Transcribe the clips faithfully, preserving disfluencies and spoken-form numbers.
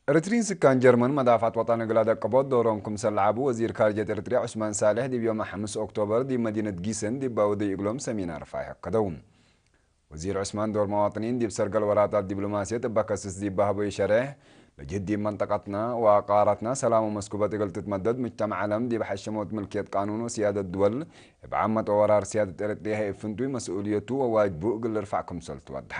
ኤረትርዪን ስካን ጀርመን መዳፍዐት ወጠን እግል አደቅቦት ዶሮም ክምሰል ለዐቡ ወዚር ካርጀት ኤረትርያ ዑስማን ሳልሕ ዲብ ዮም ሐምስ ኦክቶበር ዲብ መዲነት ጊሰን ዲብ ወደይ እግሎም ሰሚናር ፋይሕ አከደው። ወዚር ዑስማን ዶር መዋጥኒን ዲብ ሰርገል ወራታት ዲብሎማስየት እበ ከስስ ዲብ በሀበዩ ሸሬሕ፣ ለጅህድ ዲብ መንጠቀትና ወቃረትና ሰላም ወመስኩበት እግል ትትመደድ፣ ሙጅተመዕ ዐለም ዲብ ሐሸመት ምልክየት ቃኑን ወስያደት ድወል እብ ዓመት ወወራር ስያደት ኤረትርያ ህይ እብ ፍንቱይ መስኡልየቱ ወዋጅቡ እግል ልርፈዕ ክምሰልቱ ወድሐ።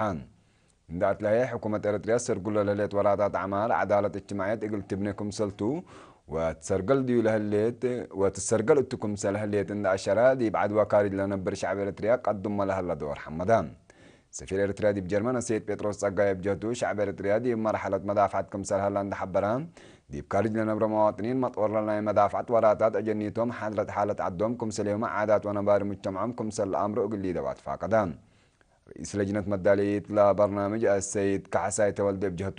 እንደ አትለሀየ ሕኩመት ኤረትርያ ሰርጉሎ ለህሌት ወራታት አዕማል ዐዳለት እጅትማዕየት እግል ትብኔ ክምሰልቱ ወትሰርገል ዲዩ ለህሌት፣ ወትሰርገል እቱ ክምሰል ህሌት እንደ አሸረ፣ ዲብ ዐድ ወካሪጅ ለነብር ሸዕብ ኤረትርያ ቀድሞ ለሀለ ዶር ሐመደ። ሰፊር ኤረትርያ ዲብ ጀርመን አሰይድ ጴጥሮስ ጸጋይ እብ ጀህቱ፣ ሸዕብ ኤረትርያ ዲብ መርሐለት መዳፍዐት ክምሰል ሀለ እንደ ሐበረ፣ ዲብ ካሪጅ ለነብረ መዋጥኒን መጥወር ለናይ መዳፍዐት ወራታት አጀኒቶም ሓድረት ሓለት ዐዶም ክምሰልሁመ ዓዳት ወነባሪ ሙጅተመዖም ክምሰል ለአምሩ እግል ሊደው አትፋቀደ። ርኢስ ለጅነት መዳልይት ለበርናምጅ አሰይድ ካሕሳይ ተወልደ እብ ጀህቱ፣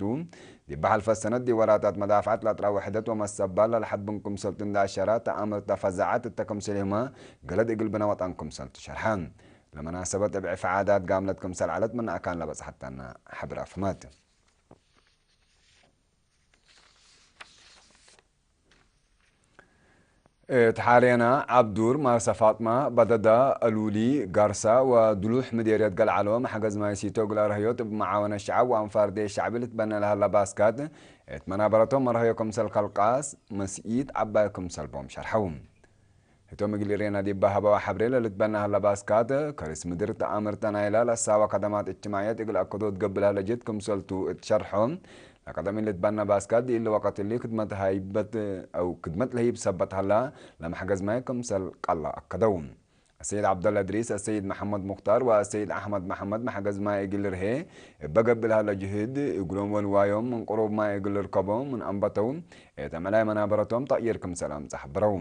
ዲብ ሐልፈ ሰነት ዲብ ወራታት መዳፍዐት ለአጥራ ውሕደት ወመሰባል ለልሐብን ክምሰልቱ እንደ አሸረ፣ ተአምርተ ፈዛዐት እተ ክምሰልሁመ ገለድ እግል ብነ ወጠን ክምሰልቱ ሸርሐ። ለመናሰበት እብ ዕፍ ዓዳት ጋምለት ክምሰል ዐለት ምን አካን ለበጽሐተነ ሐብር አፍህመት። እት ሐሬና፣ ዐብዱር፣ ማርሰ ፋጥማ፣ በደዳ፣ አሉሊ፣ ጋርሳ ወዱሉሕ ምዴርየት ገልዐሎ መሕገዝ ማይ ሲቶ እግል አርህዮት እብ መዓወነት ሸዐብ ወአንፋር ዴሽ ሸዕቢ ልትበነ ለሀለ ባስካት እት መናበረቶም መርሀዮ ክምሰል ከልቃስ መስኢት ዐባይ ክምሰል ቦም ሸርሐው። ህቶም እግል እሬና ዲብ ሀበዋ ሐብሬ ለልትበነ ሀለ ባስካት፣ ከርስ ምድር ተአምርተ ናይላ ለሳወ ከደማት እጅትማዕየት እግል አከዶት ገብእ ለህለ ጅህድ ክምሰልቱ እት ሸርሖ፣ ለቀደም ልትበነ ባስካት ዲእሊ ወቀት እሊ ክድመት ሀይበት አው ክድመት ለህይብ ሰበት ሀላ፣ ለመሕገዝ ማይ ክምሰል ቀላ አከደው። አሰይድ ዐብደላ እድሪስ፣ አሰይድ መሐመድ ሙክታር ወአሰይድ አሕመድ መሐመድ መሕገዝ ማይ እግል ልርሄ እበ ገብእ ለሀለ ጅህድ፣ እግሎም ወንዋዮም ምን ቅሩብ ማይ እግል ልርከቦ ምን አንበተው፣ እት አምዕላይ መናበረቶም ተቅይር ክምሰል አምጽእ ሐብረው።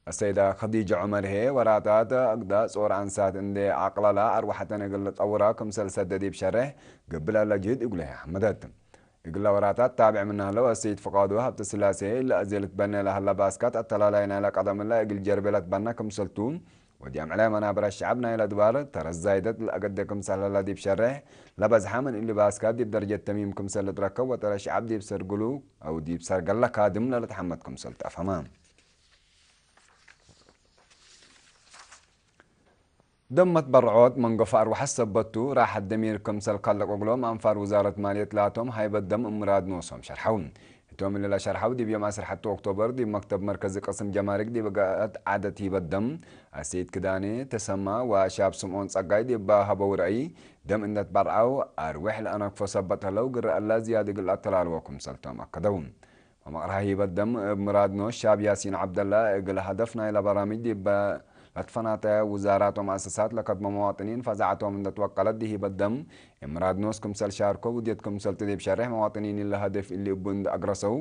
አሰይደ ከዲጀ ዑመር ህዬ፣ ወራታት አግዳ ጾር አንሳት እንዴ አቅለላ፣ አርወሐተን እግል ልጠውራ ክምሰል ሰደ ዲብ ሸሬሕ ገብእ ለሀለ ጅህድ እግሉ ህዬ ሐመደት። እግለ ወራታት ታብዕ ምነ ህለው አሰይድ ፍቃዱ ሀብተስላሴ፣ እለ አዜ ልትበኔ ለሀለ ባስካት አተላላይ ናይለ ቀደም እለ እግል ጀርቤ ለትበነ ክምሰልቱ፣ ወዲ አምዕላይ መናብረ ሸዐብ ናይለ አድባር ተረት ዛይደት ለአገዴ ክምሰል ህለ ዲብ ሸሬሕ፣ ለበዝሐ ምን እሊ ባስካት ዲብ ደረጀት ተሚም ክምሰል ልትረከብ ወጠረ ሸዐብ ዲብ ሰርግሉ አው ዲብ ሰርገለ ካድም ለልትሐመድ ክምሰል ተአፈመ። ደም መትበርዖት መንገፎ አርወሐት ሰበት ቱ፣ ራሐት ደሚር ክምሰል ከለቅ እግሎም አንፋር ውዛረት ማልየት ላቶም ሃይበት ደም እብ ምራድ ኖሶም ሸርሐው። ህቶም እሊ ለሸርሐው ዲብ ዮም ዐስር ሐቱ ኦክቶበር ዲብ መክተብ መርከዚ ቅስም ጀማሪክ ዲብ ገአት ዐደት ሂበት ደም አሰይድ ክዳኔ ተሰማ ወሻብ ስምዖን ጸጋይ ዲብ ሀበው ረአይ፣ ደም እንዴ ትበርዐው አርዌሕ ለአነክፎ ሰበት ህለው ግረ እለ ዝያድ እግል አተላልዎ ክምሰልቶም አከደው። ወመቅርሐ ሂበት ደም እብ ምራድ ኖስ ሻብ ያሲን ዐብደላ እግል ሀደፍ ናይለ በራምጅ ዲብ ለትፈናተ ውዛራት ወመአሰሳት ለከድሞ መዋጥኒን ፈዛዐቶም እንዴ ትወቀለት ዲብ ሂበት ደም እብ ምራድ ኖስ ክምሰል ሻርኮ ውድየት ክምሰልቱ ዲብ ሸሬሕ መዋጥኒን እለ ሀደፍ እሊ እቡ እንዴ አግረሰው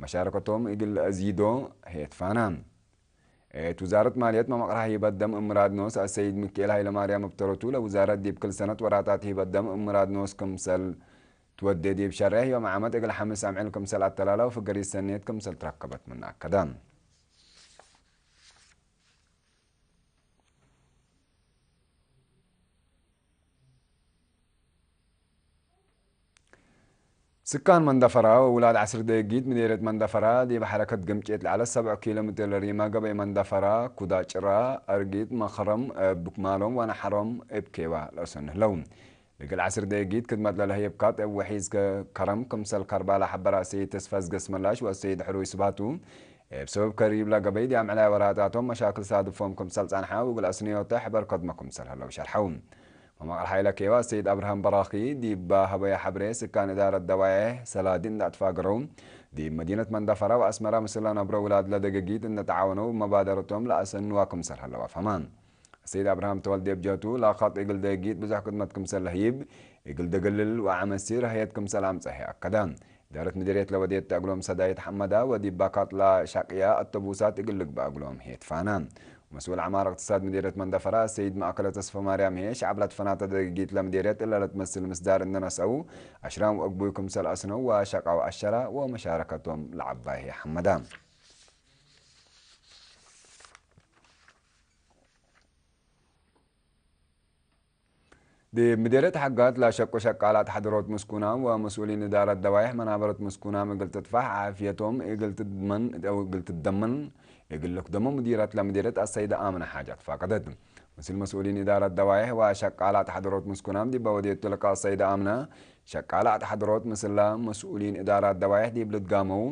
መሻረከቶም እግል አዚዶ ሄትፋና። እት ውዛረት ማልየት መመቅርሐ ሂበት ደም እብ ምራድ ኖስ አሰይድ ሚካኤል ሀይለማርያም እብ ተረቱ ለውዛረት ዲብ ክል ሰነት ወራታት ሂበት ደም እብ ምራድ ኖስ ክምሰል ትወዴ ዲብ ሸሬሕ ዮም ዓመት እግል ሐምስ አምዕል ክምሰል አተላላ ወፍገሪት ሰኔት ክምሰል ትረከበት ምን አከደ። ስካን መንደፈራ ወውላድ ዐስር ደጊት ምዴርየት መንደፈራ ዲብ ሐረከት ግምጬት ለዐለት ሰብዕ ኪሎ ሜትር ለሪመ ገበይ መንደፈራ፣ ኩዳ ጭራ፣ አርጊት፣ መክረም እብ ማሎም ወነሐሮም እብ ኬባ ለአሰኑ ህለው። እግል ዐስር ደቂት ክድመት ለለህየብካት እብ ወሒዝ ከረም ክምሰል ከርባላ ሐበረ አሰይድ ተስፋዝገስ መላሽ ወአሰይድ ሕሩይ ስብሃቱ፣ እብ ሰበብ ከሪብ ለገበይ ዲብ አምዕላይ ወራታቶም መሻክል ሳድፎም ክምሰል ጸንሐ ወእግል አስንዮተ ሕበር ከድመ ክምሰል ህለው ሸርሐው። መመቅር ሐይለ ኬዋ አሰይድ አብርሃም በራኺ ዲብ ሀበየ ሐብሬ፣ ስካን እዳረት ደዋዬሕ ሰላዲ እንደ አትፋገረው፣ ዲብ መዲነት መንደፈራ ወአስመራ ምስል ለነብሮ ውላድ ለደገጊት እንደ ተዓወነው፣ መባደረቶም ለአሰንዋ ክምሰል ህለው አፍሀመ። አሰይድ አብርሃም ተወልዴ እብ ጀህቱ፣ ለከጥ እግል ደጊት ብዙሕ ክድመት ክምሰል ለህይብ፣ እግል ደገልል ወዐመሲር ሀየት ክምሰል አምጸሐ አከደ። እዳረት ምዲርየት ለወዴት እግሎም ሰዳይት ሐመዳ ወዲብ ባካት ለሻቅያ አተቡሳት እግል ልግበእ እግሎም ህዬ ትፋና። ወመስኡል ዐማር እቅትሳድ ምዲርየት መንደፈራ አሰይድ መአከለ ተስፈማርያም ህዬ፣ ሸዐብ ለትፈናተ ደገጊት ለምዲርየት እለ ለትመስል ምስዳር እንደ ነስአው፣ አሽራም ወእግቡይ ክምሰል አስነው ወሸቃው አሸራ ወመሻረከቶም ለዐባይ ህዬ ሐመዳ። ዲብ ምዴርየት ሐጋት ለሸቁ ሸቃላት ሐድሮት ምስኩናም ወመስኡሊን እዳረት ደዋይሕ መናበረት ምስኩናም እግል ትጥፋሕ፣ ዓፍየቶም እግል ትድመን፣ እግል ትደመን፣ እግል ልክደሞ ምዲረት ለምዴርየት አሰይደ አምነ ሓጃት ፋቀደት። ምስል መስኡሊን እዳረት ደዋይሕ ወሸቃላት ሐድሮት ምስኩናም ዲበ ወዴቱ ልቃ አሰይደ አምነ፣ ሸቃላት ሐድሮት ምስለ መስኡሊን እዳራት ደዋይሕ ዲብ ልትጋመው፣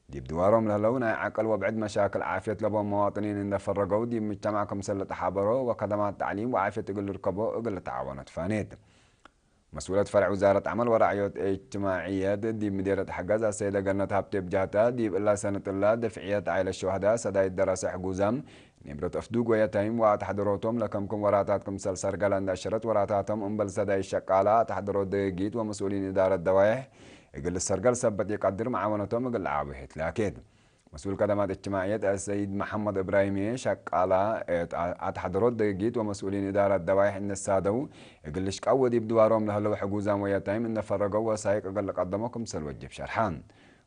ዲብ ድዋሮም ለህለው ናይ ዐቅል ወብዕድ መሻክል ዓፍየት ለቦም መዋጥኒን እንደ ፈረገው ዲብ ምጅተማዕ ክምሰል ልትሓበሮ ወከደማት ተዕሊም ወዓፍየት እግል ልርከቦ እግል ልትዓወኖ ትፋኔት። መስኡለት ፈርዕ ውዛረት ዐመል ወራዕዮት እጅትማዕየት ዲብ ምዴርየት ሐገዝ አሰይደ ገነት ሀብቴ ብጃህታ፣ ዲብ እላ ሰነት እላ ድፍዕየት ዓይለት ሸዋህዳ ሰዳይት ደረሰ ሕጉዛም፣ ኒብረት አፍዱግ ወየታይም ወአትሐድሮቶም ለከምክም ወራታት ክምሰል ሰርገለ እንደ አሸረት፣ ወራታቶም እምበል ሰዳይት ሸቃላ አትሐድሮት ደገጊት ወመስኡሊን እዳረት ደዋይሕ እግል ልሰርገል ሰበት ኢቀድር፣ መዓወነቶም እግል ለዓቡ ሄት ላኬት። መስኡል ከደማት እጅትማዕየት አሰይድ መሐመድ እብራሂምዬ፣ ሸቃላ እት አትሐድሮት ደገጊት ወመስኡሊን እዳራት ደዋይሕ እንሳደው፣ እግል ልሽቃው ወዲብ ድዋሮም ለህለው ሕጉዛም ወየታይም እነ ፈረገው ወሳይቅ እግል ልቀደሞ ክምሰል ወጅብ ሸርሐ።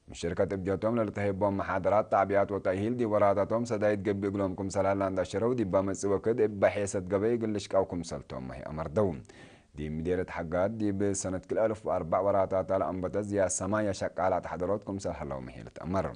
ምን ሽርከት እብ ጀቶም ለልትሀይቦም መሓደራት፣ ተዕቢያት ወተእሂል ዲብ ወራታቶም ሰዳይት ገብእ እግሎም ክምሰል ሀላ እንደ አሸረው፣ ዲብ መጽእ ወክድ እበ ሔሰት ገበይ እግል ልሽቃው ክምሰል ቶም መህይ አመርደው። ዲብ ምዴርየት ሐጋት ዲብ ሰነት ክልኤ አልፍ ወአርበዕ ወራታታ ለአንበተ ዝያድ ሰማንያ ሸቃላ አትሐድሮት ክምሰል ሀለው መህይ ልትአመር።